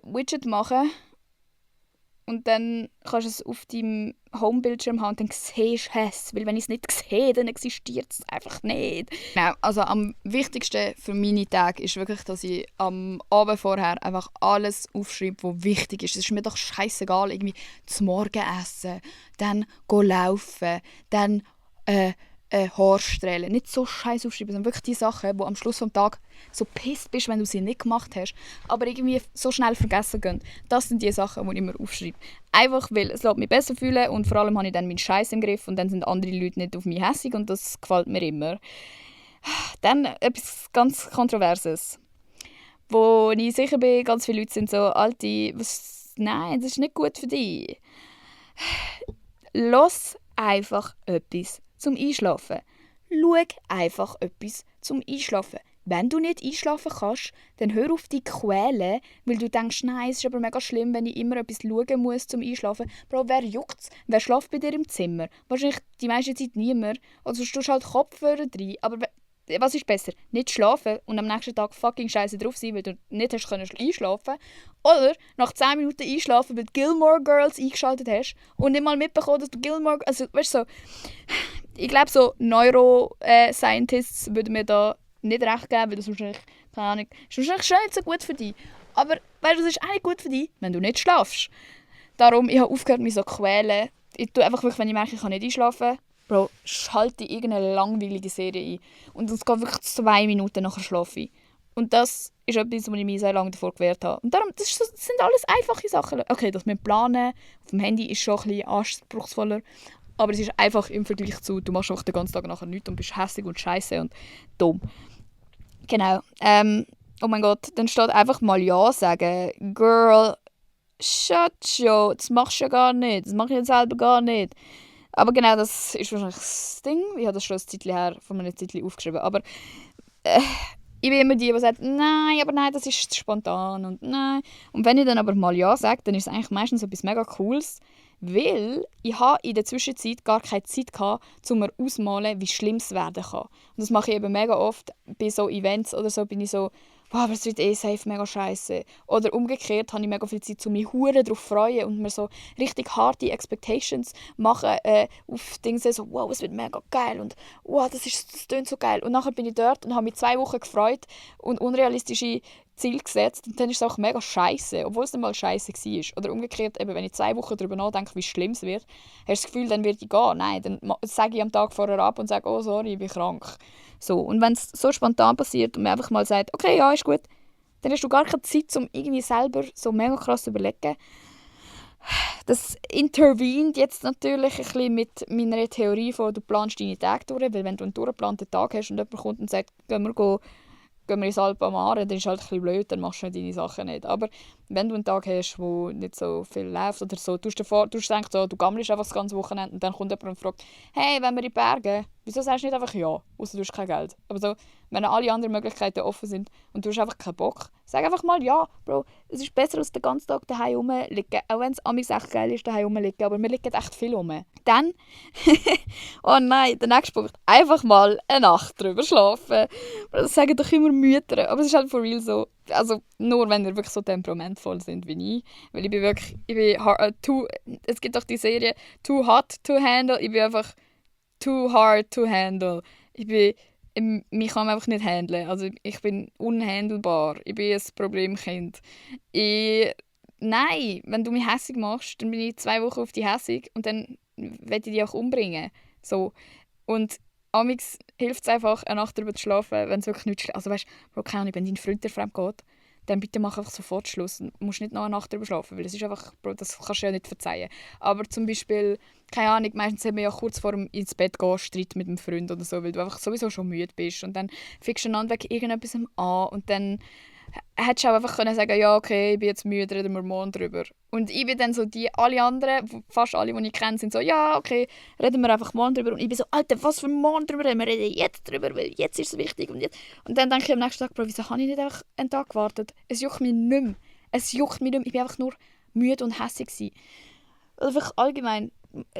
Widget machen und dann kannst du es auf deinem Homebildschirm haben und dann siehst du es. Weil wenn ich es nicht sehe, dann existiert es einfach nicht. Genau, also am wichtigsten für meine Tage ist wirklich, dass ich am Abend vorher einfach alles aufschreibe, was wichtig ist. Es ist mir doch scheißegal, irgendwie zum Morgen essen, dann laufen, dann Haarstrählen. Nicht so scheiß aufschreiben, sondern wirklich die Sachen, wo am Schluss des Tages so pisst bist, wenn du sie nicht gemacht hast, aber irgendwie so schnell vergessen gehen. Das sind die Sachen, die ich immer aufschreibe. Einfach, weil es lässt mich besser fühlen und vor allem habe ich dann meinen Scheiß im Griff und dann sind andere Leute nicht auf mich hässig und das gefällt mir immer. Dann etwas ganz Kontroverses, wo ich sicher bin, ganz viele Leute sind so, Alte, nein, das ist nicht gut für dich. Lass einfach etwas zum Einschlafen. Schau einfach etwas zum Einschlafen. Wenn du nicht einschlafen kannst, dann hör auf dich quälen, weil du denkst, nein, es ist aber mega schlimm, wenn ich immer etwas schauen muss zum Einschlafen. Bro, wer juckt's? Wer schläft bei dir im Zimmer? Wahrscheinlich die meiste Zeit niemand. Also du tust halt Kopfhörer rein. Aber was ist besser? Nicht schlafen und am nächsten Tag fucking scheiße drauf sein, weil du nicht hast einschlafen. Oder nach 10 Minuten einschlafen, weil du Gilmore Girls eingeschaltet hast und nicht mal mitbekommen, dass du Gilmore... Also, weißt du, so... Ich glaube, so Neuroscientists würden mir da nicht recht geben, weil das wahrscheinlich, keine Ahnung, ist wahrscheinlich schon nicht so gut für dich. Aber weißt du, das ist auch nicht gut für dich, wenn du nicht schlafst. Darum, ich habe aufgehört, mich so zu quälen. Ich tue einfach wirklich, wenn ich merke, ich kann nicht einschlafen, Bro, schalte irgendeine langweilige Serie ein. Und es geht wirklich 2 Minuten nachher schlafe ich. Und das ist etwas, wo ich mich sehr lange davor gewehrt habe. Und darum, das sind alles einfache Sachen. Okay, das mit Planen auf dem Handy ist schon ein bisschen anspruchsvoller. Aber es ist einfach im Vergleich zu, du machst auch den ganzen Tag nachher nichts und bist hässlich und scheiße und dumm. Genau. Oh mein Gott, dann steht einfach mal Ja sagen. Girl, shut yo, das machst du ja gar nicht. Das mache ich jetzt selber gar nicht. Aber genau, das ist wahrscheinlich das Ding. Ich habe das schon ein Zeitchen her von meinem Zeitchen aufgeschrieben. Aber ich bin immer die sagt, nein, das ist spontan und nein. Und wenn ich dann aber mal Ja sage, dann ist es eigentlich meistens etwas mega Cooles. Weil ich habe in der Zwischenzeit gar keine Zeit gehabt, um mir ausmalen, wie schlimm es werden kann. Und das mache ich eben mega oft bei so Events oder so, bin ich so, wow, aber es wird safe mega scheiße. Oder umgekehrt habe ich mega viel Zeit, um mich hure darauf zu freuen und mir so richtig harte Expectations machen auf Dinge so, wow, es wird mega geil und wow, das tönt so geil. Und nachher bin ich dort und habe mich 2 Wochen gefreut und unrealistische Ziele gesetzt und dann ist es auch mega scheiße, obwohl es nicht mal scheiße war. Oder umgekehrt, eben, wenn ich 2 Wochen darüber nachdenke, wie schlimm es wird, hast du das Gefühl, dann wird ich gehen. Nein, dann sage ich am Tag vorher ab und sage, oh sorry, ich bin krank. So. Und wenn es so spontan passiert und man einfach mal sagt, okay, ja, ist gut, dann hast du gar keine Zeit, um irgendwie selber so mega krass zu überlegen. Das intervient jetzt natürlich ein bisschen mit meiner Theorie von, du planst deine Tage durch, weil wenn du einen durchgeplanten Tag hast und jemand kommt und sagt, gehen wir ins Alpamare, dann ist es halt ein bisschen blöd, dann machst du deine Sachen nicht. Aber wenn du einen Tag hast, wo nicht so viel läuft oder so, du denkst so, du gammelst einfach das ganze Wochenende und dann kommt jemand und fragt, hey, wollen wir in die Berge? Wieso sagst du nicht einfach ja, außer du hast kein Geld? Aber so, wenn alle anderen Möglichkeiten offen sind und du hast einfach keinen Bock, sag einfach mal ja, Bro, es ist besser als den ganzen Tag daheim rumliegen, auch wenn es amigs echt geil ist, daheim rumliegen, aber wir liegen echt viel rum. Dann, oh nein, der nächste Punkt, einfach mal eine Nacht drüber schlafen. Das sagen doch immer Mütter, aber es ist halt for real so. Also nur, wenn ihr wirklich so temperamentvoll sind wie ich. Weil ich bin wirklich, es gibt auch die Serie Too Hot to Handle, ich bin einfach too hard to handle. Mich kann man einfach nicht handeln. Also ich bin unhandelbar. Ich bin ein Problemkind. Nein, wenn du mich hässig machst, dann bin ich 2 Wochen auf dich hässig und dann werde ich dich auch umbringen. So. Und amigs hilft es einfach, eine Nacht darüber zu schlafen, wenn es wirklich nicht schlimm ist. Also weißt du, keine Ahnung, wenn dein Freund dir fremd geht, dann bitte mach einfach sofort Schluss. Du musst nicht noch eine Nacht darüber schlafen, weil das ist einfach, Bro, das kannst du ja nicht verzeihen. Aber zum Beispiel, keine Ahnung, meistens haben wir ja kurz vor dem ins Bett gehen Streit mit einem Freund oder so, weil du einfach sowieso schon müde bist und dann fängst du einander wegen irgendetwas an und dann hättest du auch einfach können sagen, ja okay, ich bin jetzt müde, reden wir morgen drüber. Und ich bin dann so alle anderen, fast alle, die ich kenne, sind so, ja okay, reden wir einfach morgen drüber. Und ich bin so, Alter, was für morgen drüber reden? Wir reden jetzt drüber, weil jetzt ist es wichtig. Und dann denke ich am nächsten Tag, Bro, wieso habe ich nicht einfach einen Tag gewartet? Es juckt mich nicht mehr. Ich bin einfach nur müde und hässlich gewesen. Oder einfach allgemein,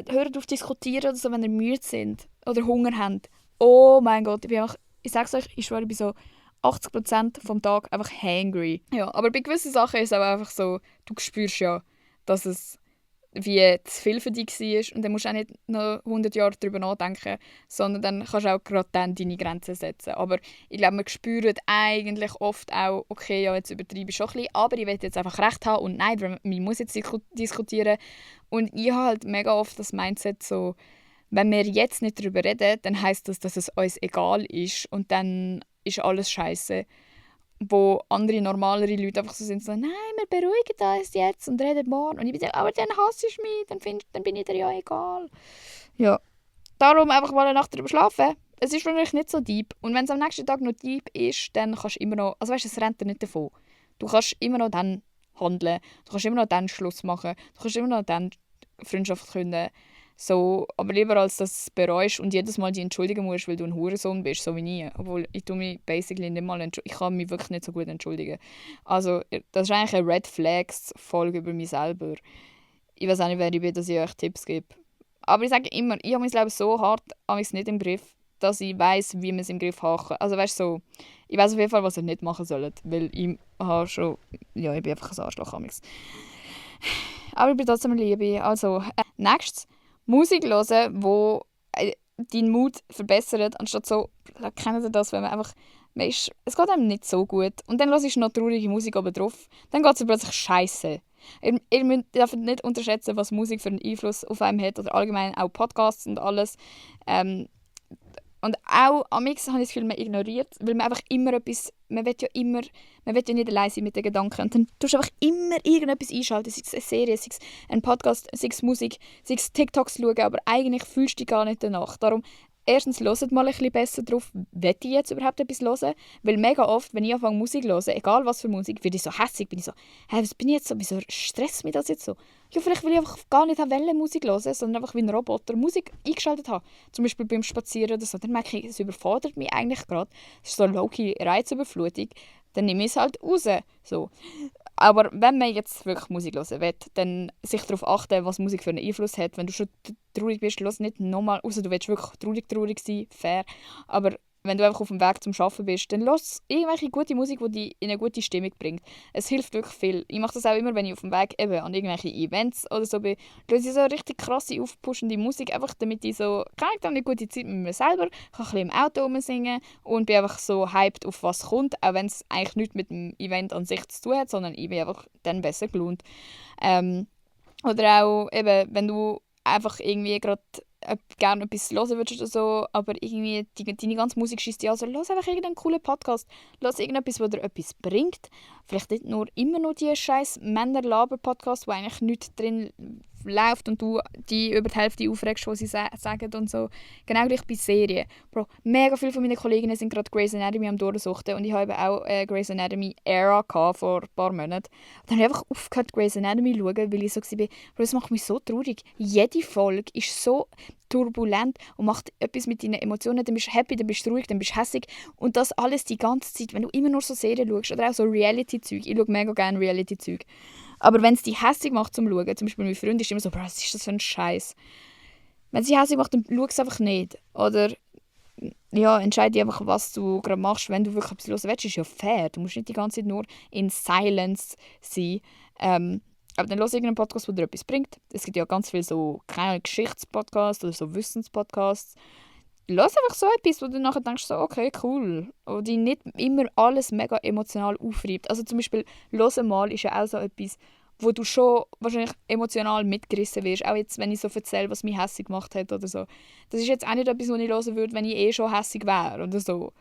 hört auf zu diskutieren oder so, wenn ihr müde sind oder Hunger habt. Oh mein Gott, ich sag's euch, ich schwöre, ich bin so 80% vom Tag einfach hangry. Ja, aber bei gewissen Sachen ist es auch einfach so, du spürst ja, dass es wie zu viel für dich war und dann musst du auch nicht noch 100 Jahre darüber nachdenken, sondern dann kannst du auch gerade dann deine Grenzen setzen. Aber ich glaube, man spürt eigentlich oft auch, okay, ja, jetzt übertreibe ich schon ein bisschen, aber ich will jetzt einfach Recht haben und nein, man muss jetzt diskutieren. Und ich habe halt mega oft das Mindset so, wenn wir jetzt nicht darüber reden, dann heisst das, dass es uns egal ist und dann ist alles scheiße. Wo andere, normalere Leute einfach so sind, so, nein, wir beruhigen uns jetzt und reden morgen. Und ich bin so, aber dann hasst du mich, dann bin ich dir ja egal. Ja, darum einfach mal eine Nacht drüber schlafen. Es ist wahrscheinlich nicht so deep. Und wenn es am nächsten Tag noch deep ist, dann kannst du immer noch, also weißt du, es rennt dir nicht davon. Du kannst immer noch dann handeln, du kannst immer noch dann Schluss machen, du kannst immer noch dann Freundschaft künden. So, aber lieber als dass du es bereust und jedes Mal dich entschuldigen musst, weil du ein Hurensohn bist, so wie ich. Obwohl, ich tue mich basically nicht mal ich kann mich wirklich nicht so gut entschuldigen. Also, das ist eigentlich eine Red Flags-Folge über mich selber. Ich weiß auch nicht, wer ich bin, dass ich euch Tipps gebe. Aber ich sage immer, ich habe mein Leben so hart nicht im Griff, dass ich weiss, wie man es im Griff hat. Also weißt du, so, ich weiss auf jeden Fall, was ihr nicht machen sollt, weil ich habe schon, ja, ich bin einfach ein Arschloch amigs. Aber ich bin trotzdem Liebe. Also, nächstes. Musik hören, die deinen Mut verbessert, anstatt so, kennt ihr das, wenn man einfach, es geht einem nicht so gut und dann hörst du noch traurige Musik oben drauf, dann geht es plötzlich scheiße. Ihr dürft nicht unterschätzen, was Musik für einen Einfluss auf einen hat oder allgemein auch Podcasts und alles. Und auch amix habe ich das Gefühl, man ignoriert, weil man einfach immer etwas, man will ja nicht allein sein mit den Gedanken. Und dann tust du einfach immer irgendetwas einschalten, sei es eine Serie, sei es ein Podcast, sei es Musik, sei es TikToks schauen, aber eigentlich fühlst du dich gar nicht danach. Darum, erstens, hört mal ein bisschen besser drauf, will ich jetzt überhaupt etwas hören? Weil mega oft, wenn ich anfange Musik zu hören, egal was für Musik, werde ich so hässig, bin ich so, hey, was bin ich jetzt so, wieso stresst mich das jetzt so? Ja, vielleicht will ich einfach gar nicht Musik hören, sondern einfach wie ein Roboter Musik eingeschaltet haben. Zum Beispiel beim Spazieren oder so. Dann merke ich, es überfordert mich eigentlich gerade. Es ist so low-key Reizüberflutung. Dann nehme ich es halt raus. So. Aber wenn man jetzt wirklich Musik hören will, dann sich darauf achten, was Musik für einen Einfluss hat. Wenn du schon traurig bist, hör nicht nochmal, außer du willst wirklich traurig sein, fair. Aber wenn du einfach auf dem Weg zum Arbeiten bist, dann lass irgendwelche gute Musik, die dich in eine gute Stimmung bringt. Es hilft wirklich viel. Ich mache das auch immer, wenn ich auf dem Weg eben an irgendwelche Events oder so bin. Lass ich so richtig krasse, aufpushende Musik, einfach damit ich so, kann ich dann eine gute Zeit mit mir selber, kann ein bisschen im Auto rumsingen und bin einfach so hyped auf was kommt, auch wenn es eigentlich nichts mit dem Event an sich zu tun hat, sondern ich bin einfach dann besser gelohnt. Oder auch eben, wenn du einfach irgendwie gerade gerne etwas hören würdest oder so, aber irgendwie deine ganze Musik schießt dich an, also lass einfach irgendeinen coolen Podcast, lass irgendetwas, wo dir etwas bringt. Vielleicht nicht nur immer nur die scheiß Männer-Laber-Podcasts, wo eigentlich nichts drin läuft und du die über die Hälfte aufregst, was sie sagen und so. Genau gleich bei Serien. Bro, mega viele von meinen Kolleginnen sind gerade Grey's Anatomy am Durchsuchten und ich habe eben auch Grey's Anatomy Era vor ein paar Monaten. Und dann habe ich einfach aufgehört, Grey's Anatomy zu schauen, weil ich so war, Bro, das macht mich so traurig. Jede Folge ist so turbulent und macht etwas mit deinen Emotionen. Dann bist du happy, dann bist du ruhig, dann bist du hässig. Und das alles die ganze Zeit, wenn du immer nur so Serien schaust oder auch so Reality-Zeug. Ich schaue mega gerne Reality-Zeug. Aber wenn es dich hässig macht zum Schauen, zum Beispiel mein Freund ist immer so, was ist das für ein Scheiß? Wenn es dich hässig macht, dann schau es einfach nicht. Oder ja, entscheide einfach, was du gerade machst. Wenn du wirklich etwas hören willst, ist ja fair. Du musst nicht die ganze Zeit nur in Silence sein. Aber dann hör irgendeinen Podcast, der dir etwas bringt. Es gibt ja ganz viele so kleine Geschichtspodcasts oder so Wissenspodcasts. Lass einfach so etwas, wo du nachher denkst, so, okay, cool. Und die nicht immer alles mega emotional aufreibt. Also zum Beispiel «Hören mal» ist ja auch so etwas, wo du schon wahrscheinlich emotional mitgerissen wirst. Auch jetzt, wenn ich so erzähle, was mich hässig gemacht hat oder so. Das ist jetzt auch nicht etwas, was ich hören würde, wenn ich eh schon hässig wäre oder so.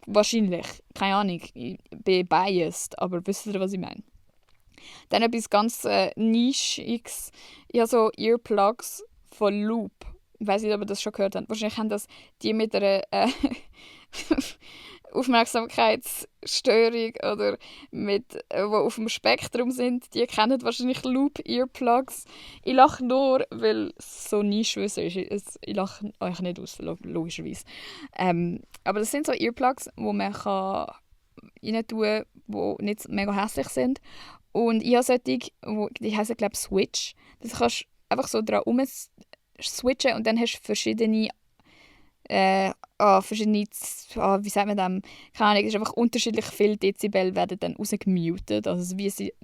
Wahrscheinlich. Keine Ahnung. Ich bin biased, aber wisst ihr, was ich meine? Dann etwas ganz Nischiges. Ich habe so Earplugs von Loop. Ich weiß nicht, ob ihr das schon gehört habt. Wahrscheinlich haben das die mit einer Aufmerksamkeitsstörung oder mit, die auf dem Spektrum sind. Die kennen wahrscheinlich Loop-Earplugs. Ich lache nur, weil es so Nischwissen ist. Ich lache euch nicht aus, logischerweise. Aber das sind so Earplugs, die man rein tun kann, die nicht mega hässlich sind. Und ich habe solche, die heißen, glaube ich, Switch. Das kannst du einfach so dran switchen und dann hast du verschiedene, wie sagt man das? Keine Ahnung, es ist einfach unterschiedlich viele Dezibel werden dann rausgemutet. Also wie sie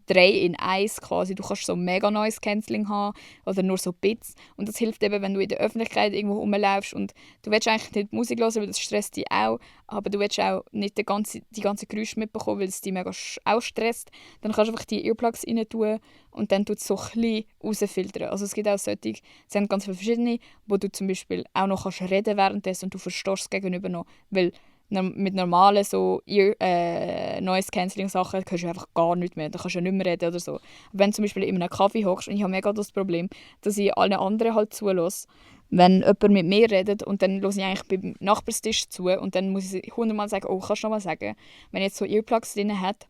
3 in 1 quasi. Du kannst so mega Noise Cancelling haben oder nur so Bits. Und das hilft eben, wenn du in der Öffentlichkeit irgendwo rumläufst und du willst eigentlich nicht Musik hören, weil das stresst dich auch, aber du willst auch nicht die ganze Geräusche mitbekommen, weil es dich mega auch stresst. Dann kannst du einfach die Earplugs rein tun und dann tut es so ein bisschen rausfiltern. Also es gibt auch solche, es sind ganz viele verschiedene, wo du zum Beispiel auch noch kannst reden währenddessen und du verstehst es gegenüber noch, weil mit normalen so Noise-Cancelling-Sachen hörst du einfach gar nichts mehr. Da kannst du ja nicht mehr reden oder so. Wenn du zum Beispiel in einem Kaffee hockst, und ich habe mega das Problem, dass ich allen anderen halt zulasse, wenn jemand mit mir redet und dann höre ich eigentlich beim Nachbarstisch zu und dann muss ich 100-mal sagen, oh, kannst du noch mal sagen? Wenn ich jetzt so Earplugs drin hat,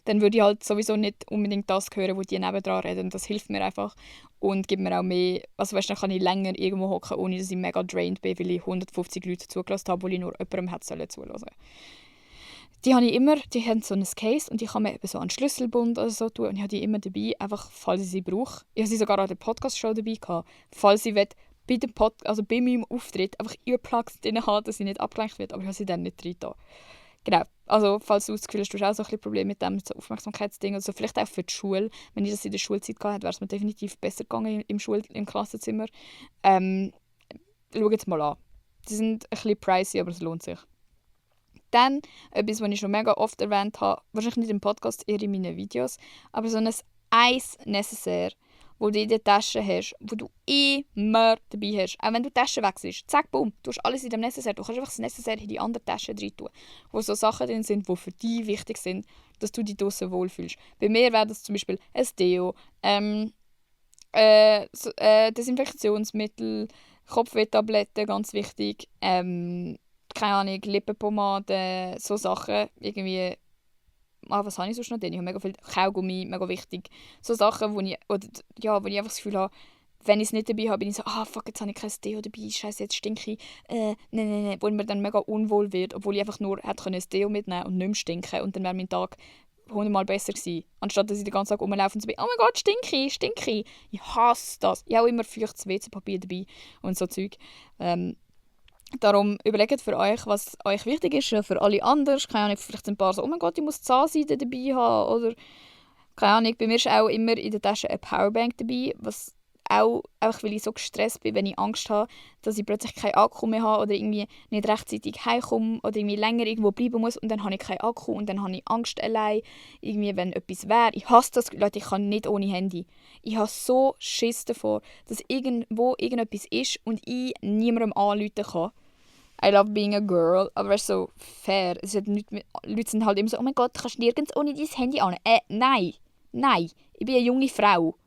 dann würde ich halt sowieso nicht unbedingt das hören, wo die nebendran reden. Das hilft mir einfach und gibt mir auch mehr, also weißt, dann kann ich länger irgendwo hocken, ohne dass ich mega drained bin, weil ich 150 Leute zugelassen habe, wo ich nur jemandem hätte zulassen. Die habe ich immer, die haben so ein Case und die kann man eben so an Schlüsselbund oder so tun und ich habe die immer dabei, einfach falls ich sie brauche. Ich habe sie sogar an der Podcast-Show dabei gehabt, falls ich bei meinem Auftritt einfach Earplugs drin habe, dass sie nicht abgelenkt wird, aber ich habe sie dann nicht drin da. Genau, also falls du das Gefühl hast, du hast auch so ein bisschen Probleme mit dem so Aufmerksamkeitsding oder so, vielleicht auch für die Schule. Wenn ich das in der Schulzeit hatte, wäre es mir definitiv besser gegangen im Klassenzimmer. Schau jetzt mal an. Die sind ein bisschen pricey, aber es lohnt sich. Dann etwas, was ich schon mega oft erwähnt habe, wahrscheinlich nicht im Podcast, eher in meinen Videos, aber so ein Eis-Necessaire, wo du in der Tasche hast, wo du immer dabei hast. Auch wenn du die Tasche wechselst, zack, bumm, du hast alles in dem Necessaire. Du kannst einfach das Necessaire in die andere Tasche rein tun, wo so Sachen drin sind, die für dich wichtig sind, dass du dich draussen wohlfühlst. Bei mir wäre das zum Beispiel ein Deo, Desinfektionsmittel, Kopfwehtabletten, ganz wichtig, keine Ahnung, Lippenpomade, so Sachen, irgendwie. Was habe ich sonst noch drin? Ich habe mega viel Kaugummi, mega wichtig. So Sachen, wo ich einfach das Gefühl habe, wenn ich es nicht dabei habe, bin ich so, fuck, jetzt habe ich kein Deo dabei, scheiße, jetzt stinke ich. Nein. Wo mir dann mega unwohl wird, obwohl ich einfach nur hätte ein Deo mitnehmen und nicht mehr stinken. Und dann wäre mein Tag 100-mal besser gewesen. Anstatt dass ich den ganzen Tag rumlaufe und so bin, oh mein Gott, stinke ich. Ich hasse das. Ich habe auch immer feuchtes WC-Papier dabei und so Zeug. Darum überlegt für euch, was euch wichtig ist, für alle anderen. Keine Ahnung, vielleicht sind ein paar so, oh mein Gott, ich muss Zahnseide dabei haben. Oder, keine Ahnung, bei mir ist auch immer in der Tasche eine Powerbank dabei, was auch, einfach weil ich so gestresst bin, wenn ich Angst habe, dass ich plötzlich keinen Akku mehr habe oder irgendwie nicht rechtzeitig heimkomme oder irgendwie länger irgendwo bleiben muss und dann habe ich keinen Akku und dann habe ich Angst allein, irgendwie, wenn etwas wäre. Ich hasse das, Leute, ich kann nicht ohne Handy. Ich habe so Schiss davor, dass irgendwo irgendetwas ist und ich niemandem anrufen kann. I love being a girl, aber es ist so fair. Es hat nicht mit, Leute sind halt immer so, oh mein Gott, du kannst nirgends ohne dein Handy an. Nein, nein, ich bin eine junge Frau.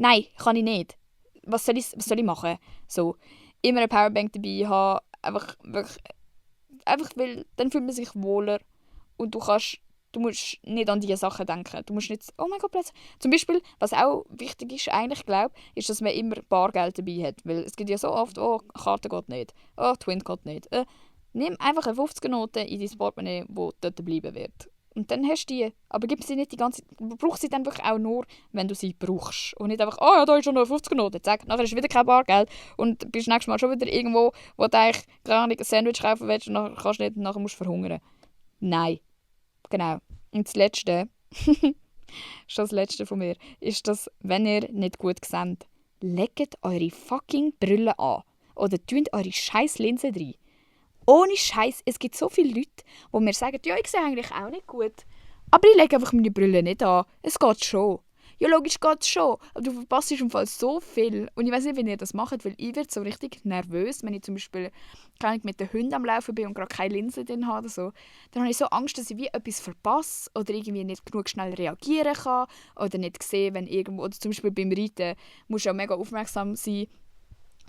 Nein, kann ich nicht. Was soll ich machen? So, immer eine Powerbank dabei haben, einfach, wirklich, einfach weil dann fühlt man sich wohler und du musst nicht an diese Sachen denken. Du musst nicht, oh mein Gott, plötzlich. Zum Beispiel, was auch wichtig ist, eigentlich glaube ist, dass man immer Bargeld dabei hat. Weil es gibt ja so oft, oh, Karte geht nicht, oh, Twin geht nicht. Nimm einfach eine 50er-Note in dein Portemonnaie, die dort bleiben wird. Und dann hast du die. Aber gib sie nicht die ganze Zeit. Du brauchst sie dann wirklich auch nur, wenn du sie brauchst. Und nicht einfach, oh ja, da ist schon noch eine 50er-Note. Zack, nachher ist wieder kein Bargeld. Und bist nächstes Mal schon wieder irgendwo, wo du eigentlich gar nicht ein Sandwich kaufen willst und nachher kannst du nicht und nachher musst du verhungern. Nein. Genau. Und das Letzte, schon das Letzte von mir, ist, dass, wenn ihr nicht gut seht, legt eure fucking Brille an. Oder tut eure scheiß Linse rein. Ohne Scheiß, es gibt so viele Leute, die mir sagen, ja, ich sehe eigentlich auch nicht gut. Aber ich lege einfach meine Brille nicht an. Es geht schon. Ja, logisch geht es schon. Aber du verpasst im Fall so viel. Und ich weiß nicht, wie ihr das macht, weil ich werde so richtig nervös, wenn ich zum Beispiel mit den Hunden am Laufen bin und gerade keine Linse drin habe oder so. Dann habe ich so Angst, dass ich wie etwas verpasse oder irgendwie nicht genug schnell reagieren kann oder nicht sehe, wenn irgendwo, oder zum Beispiel beim Reiten musst du auch mega aufmerksam sein.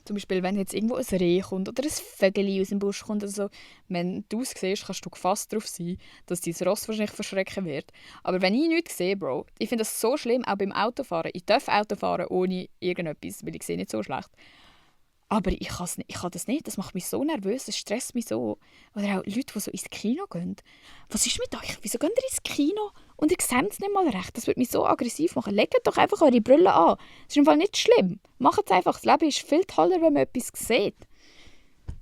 Zum Beispiel, wenn jetzt irgendwo ein Reh kommt oder ein Vögel aus dem Busch kommt oder so. Wenn du es siehst, kannst du gefasst darauf sein, dass dein Ross wahrscheinlich verschrecken wird. Aber wenn ich nichts sehe, Bro, ich finde das so schlimm, auch beim Autofahren. Ich darf Auto fahren ohne irgendetwas, weil ich sehe nicht so schlecht. Aber ich kann das nicht. Das macht mich so nervös, das stresst mich so. Oder auch Leute, die so ins Kino gehen. Was ist mit euch? Wieso gehen ihr ins Kino und ihr seht es nicht mal recht? Das würde mich so aggressiv machen. Legt doch einfach eure Brille an. Das ist im Fall nicht schlimm. Macht es einfach. Das Leben ist viel toller, wenn man etwas sieht.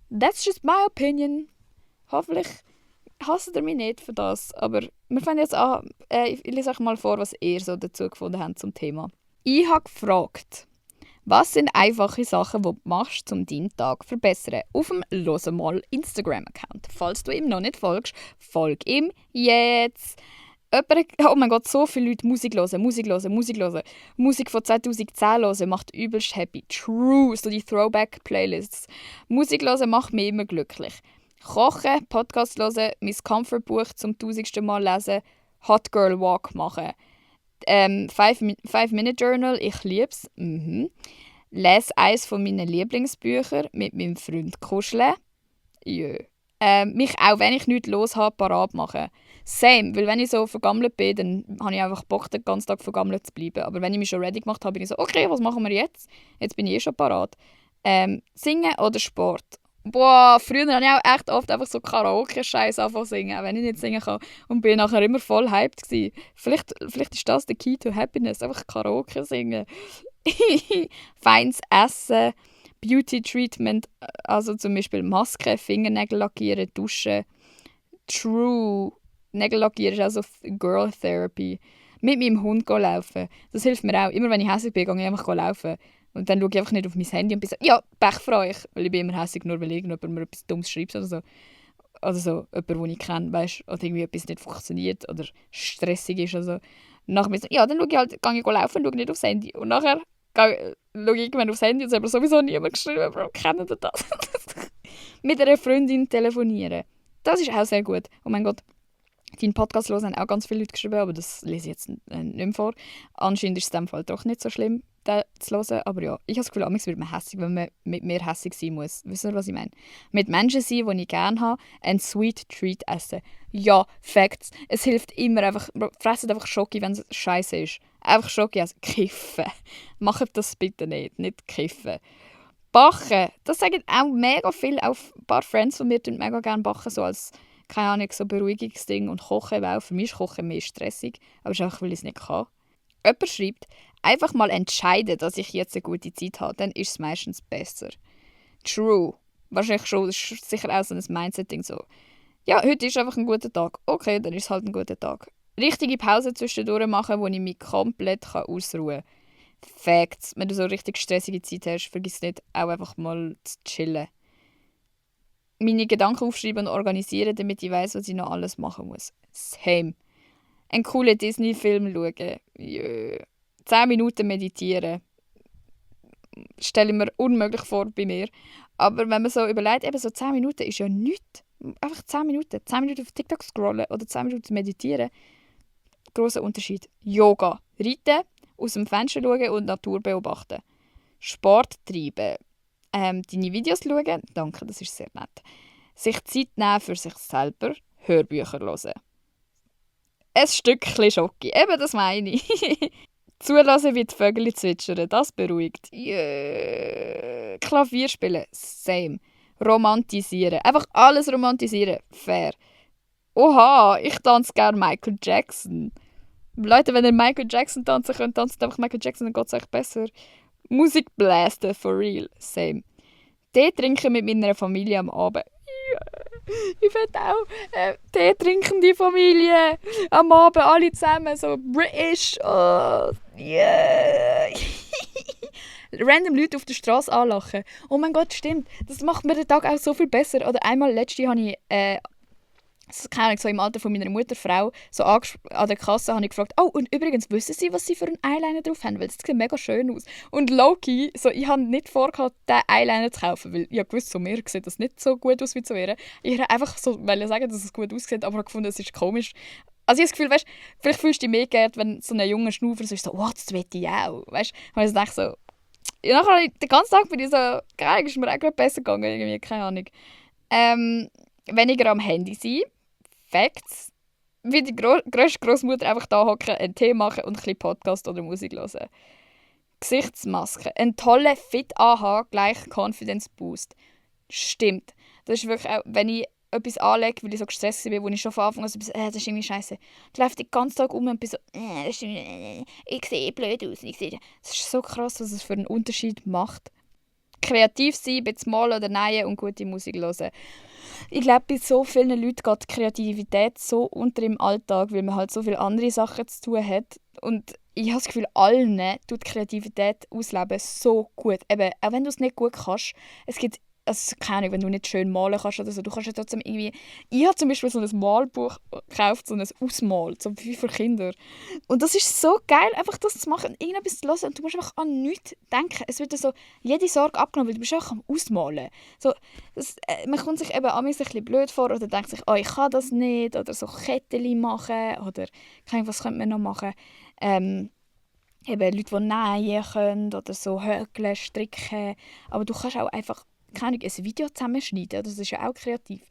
That's just my opinion. Hoffentlich hasst ihr mich nicht für das. Aber wir fangen jetzt an. Ich lese euch mal vor, was ihr so dazu gefunden habt zum Thema. Ich habe gefragt, was sind einfache Sachen, die du machst, um deinen Tag zu verbessern? Auf dem «Höre mal» Instagram-Account. Falls du ihm noch nicht folgst, folg ihm jetzt. Oh mein Gott, so viele Leute Musik hören. Musik von 2010 hören macht übelst happy. True, so die Throwback-Playlists. Musik hören macht mich immer glücklich. Kochen, Podcast hören, mein Comfort-Buch zum 1000. Mal lesen, Hot Girl Walk machen. 5-Minute-Journal, ich liebe es. Lese eines von meinen Lieblingsbüchern mit meinem Freund kuscheln. Jö. Mich auch, wenn ich nichts los habe, parat machen. Same, weil wenn ich so vergammelt bin, dann habe ich einfach Bock, den ganzen Tag vergammelt zu bleiben. Aber wenn ich mich schon ready gemacht habe, bin ich so, okay, was machen wir jetzt? Jetzt bin ich schon parat. Singen oder Sport? Boah, früher habe ich auch echt oft einfach so Karaoke-Scheiß angefangen zu singen, auch wenn ich nicht singen kann. Und bin nachher immer voll hyped gewesen. Vielleicht ist das der Key to Happiness, einfach Karaoke singen. Feines Essen, Beauty-Treatment, also zum Beispiel Maske, Fingernägel lackieren, duschen. True. Nägel lackieren ist auch so Girl-Therapy. Mit meinem Hund laufen. Das hilft mir auch. Immer wenn ich hässlich bin, gehe ich einfach laufen. Und dann schaue ich einfach nicht auf mein Handy und bin so, ja, Pech für euch. Weil ich bin immer hässlich, nur weil irgendjemand mir etwas Dummes schreibt oder so. Oder so jemand, den ich kenne, weißt, oder irgendwie etwas nicht funktioniert oder stressig ist oder so. Und nachher bin ich so, ja, dann gehe ich laufen und schaue nicht aufs Handy. Und nachher schaue ich irgendwann aufs Handy und es hat mir sowieso niemand geschrieben, Bro, kennt ihr das? Mit einer Freundin telefonieren. Das ist auch sehr gut. Oh mein Gott. Deinen Podcast hören haben auch ganz viele Leute geschrieben, aber das lese ich jetzt nicht mehr vor. Anscheinend ist es in dem Fall doch nicht so schlimm, den zu hören. Aber ja, ich habe das Gefühl, manchmal wird man hässig, wenn man mit mir hässig sein muss. Wisst ihr, was ich meine? Mit Menschen sein, die ich gerne habe, ein Sweet Treat essen. Ja, Facts. Es hilft immer einfach, fresst einfach Schoki, wenn es scheiße ist. Einfach Schoki, also kiffen. Macht das bitte nicht, nicht kiffen. Backen, das sagen auch mega viel. Auch ein paar Friends von mir tun mega gerne backen, so als, keine Ahnung, so Beruhigungsding. Und Kochen auch. Für mich ist Kochen mehr stressig, aber es ist einfach, weil ich es nicht kann. Jemand schreibt, einfach mal entscheiden, dass ich jetzt eine gute Zeit habe, dann ist es meistens besser. True. Wahrscheinlich schon, das ist sicher auch so ein Mindset-Ding so. Ja, heute ist einfach ein guter Tag. Okay, dann ist es halt ein guter Tag. Richtige Pause zwischendurch machen, wo ich mich komplett ausruhen kann. Facts. Wenn du so richtig stressige Zeit hast, vergiss nicht, auch einfach mal zu chillen. Meine Gedanken aufschreiben und organisieren, damit ich weiss, was ich noch alles machen muss. Same. Einen coolen Disney-Film schauen. Yeah. 10 Minuten meditieren. Stelle ich mir unmöglich vor bei mir. Aber wenn man so überlegt, eben so 10 Minuten ist ja nichts. Einfach 10 Minuten. 10 Minuten auf TikTok scrollen oder 10 Minuten meditieren. Grosser Unterschied. Yoga. Reiten, aus dem Fenster schauen und Natur beobachten. Sport treiben. Deine Videos schauen. Danke, das ist sehr nett. Sich Zeit nehmen für sich selber. Hörbücher hören. Ein Stückchen Schocke. Eben, das meine ich. Zulassen, wie die Vögel zwitschern. Das beruhigt. Yeah. Klavier spielen. Same. Romantisieren. Einfach alles romantisieren. Fair. Oha, ich tanze gerne Michael Jackson. Leute, wenn ihr Michael Jackson tanzen könnt, tanzt einfach Michael Jackson, dann geht es euch besser. Musik blasten, for real. Same. Tee trinken mit meiner Familie am Abend. Ich will auch Tee trinkende Familie. Am Abend alle zusammen, so British. Oh, yeah. Random Leute auf der Straße anlachen. Oh mein Gott, stimmt. Das macht mir den Tag auch so viel besser. Oder einmal letzte habe ich keine Ahnung, so im Alter von meiner Mutterfrau, so an der Kasse habe ich gefragt, oh, und übrigens, wissen Sie, was Sie für einen Eyeliner drauf haben? Weil es sieht mega schön aus. Und low-key, so, ich habe nicht vorgehabt, diesen Eyeliner zu kaufen, weil ich wusste, zu mir sieht das nicht so gut aus wie zu ihr. Ich habe einfach so sagen, dass es gut aussieht, aber ich habe gefunden, es ist komisch. Also ich habe das Gefühl, weißt, vielleicht fühlst du dich mehr geehrt, wenn so ein junger Schnaufer so ist, so, oh, das will ich auch. Weißt, und ich dachte so, ja, nachher, den ganzen Tag bin ich so, geil, ist mir auch gerade besser gegangen, irgendwie, keine Ahnung. Weniger am Handy sein. Facts. Wie die grösste Großmutter einfach da hocken, einen Tee machen und ein bisschen Podcast oder Musik hören. Gesichtsmaske. Ein toller Fit anhaben, gleich Confidence Boost. Stimmt. Das ist wirklich auch, wenn ich etwas anlege, weil ich so gestresst bin, wo ich schon von Anfang an so das ist irgendwie scheiße. Ich laufe den ganzen Tag um und bin so, ich sehe blöd aus. Das ist so krass, was es für einen Unterschied macht. Kreativ sein, ein bisschen malen oder nähen und gute Musik hören. Ich glaube, bei so vielen Leuten geht die Kreativität so unter im Alltag, weil man halt so viele andere Sachen zu tun hat. Und ich habe das Gefühl, allen tut die Kreativität ausleben so gut. Eben, auch wenn du es nicht gut kannst, es gibt, also keine Ahnung, wenn du nicht schön malen kannst oder so, du kannst ja trotzdem irgendwie... Ich habe zum Beispiel so ein Malbuch gekauft, so ein Ausmal, so wie für Kinder. Und das ist so geil, einfach das zu machen, irgendetwas zu hören und du musst einfach an nichts denken. Es wird so jede Sorge abgenommen, weil du bist einfach am Ausmalen. So, man kommt sich eben an mich ein bisschen blöd vor oder denkt sich, oh, ich kann das nicht, oder so Kettchen machen, oder keine Ahnung, was könnte man noch machen. Eben Leute, die nähen können, oder so häkeln, stricken. Aber du kannst auch einfach ein Video zusammenschneiden, das ist ja auch kreativ.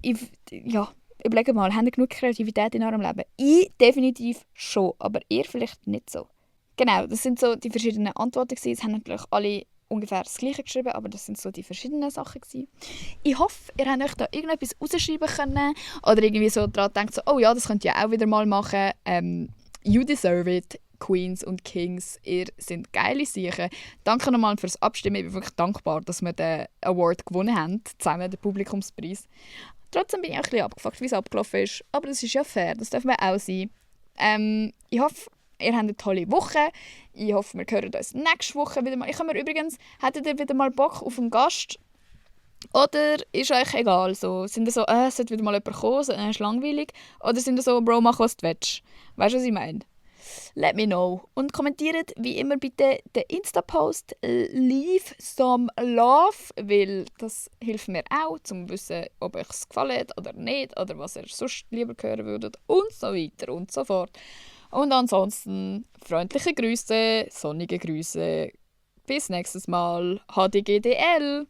Überlegt mal, habt ihr genug Kreativität in eurem Leben? Ich definitiv schon, aber ihr vielleicht nicht so. Genau, das sind so die verschiedenen Antworten gewesen. Es haben natürlich alle ungefähr das Gleiche geschrieben, aber das sind so die verschiedenen Sachen gewesen. Ich hoffe, ihr habt euch da irgendetwas rausschreiben können oder irgendwie so daran gedacht, so, oh ja, das könnt ihr auch wieder mal machen. You deserve it. Queens und Kings, ihr seid geile Sachen. Danke nochmal fürs Abstimmen. Ich bin wirklich dankbar, dass wir den Award gewonnen haben, zusammen den Publikumspreis. Trotzdem bin ich auch ein bisschen abgefuckt, wie es abgelaufen ist. Aber das ist ja fair, das darf man auch sein. Ich hoffe, ihr habt eine tolle Woche. Ich hoffe, wir hören uns nächste Woche wieder mal. Ich habe mir übrigens, hättet ihr wieder mal Bock auf einen Gast? Oder ist euch egal? So, sind ihr so, es sollte wieder mal jemand kommen, so, ist langweilig? Oder sind ihr so, Bro, mach was du willst? Weißt du, was ich meine? Let me know. Und kommentiert wie immer bitte den Insta-Post. Leave some love, weil das hilft mir auch, um zu wissen, ob euch es gefällt oder nicht, oder was ihr sonst lieber hören würdet und so weiter und so fort. Und ansonsten freundliche Grüße, sonnige Grüße. Bis nächstes Mal. HDGDL.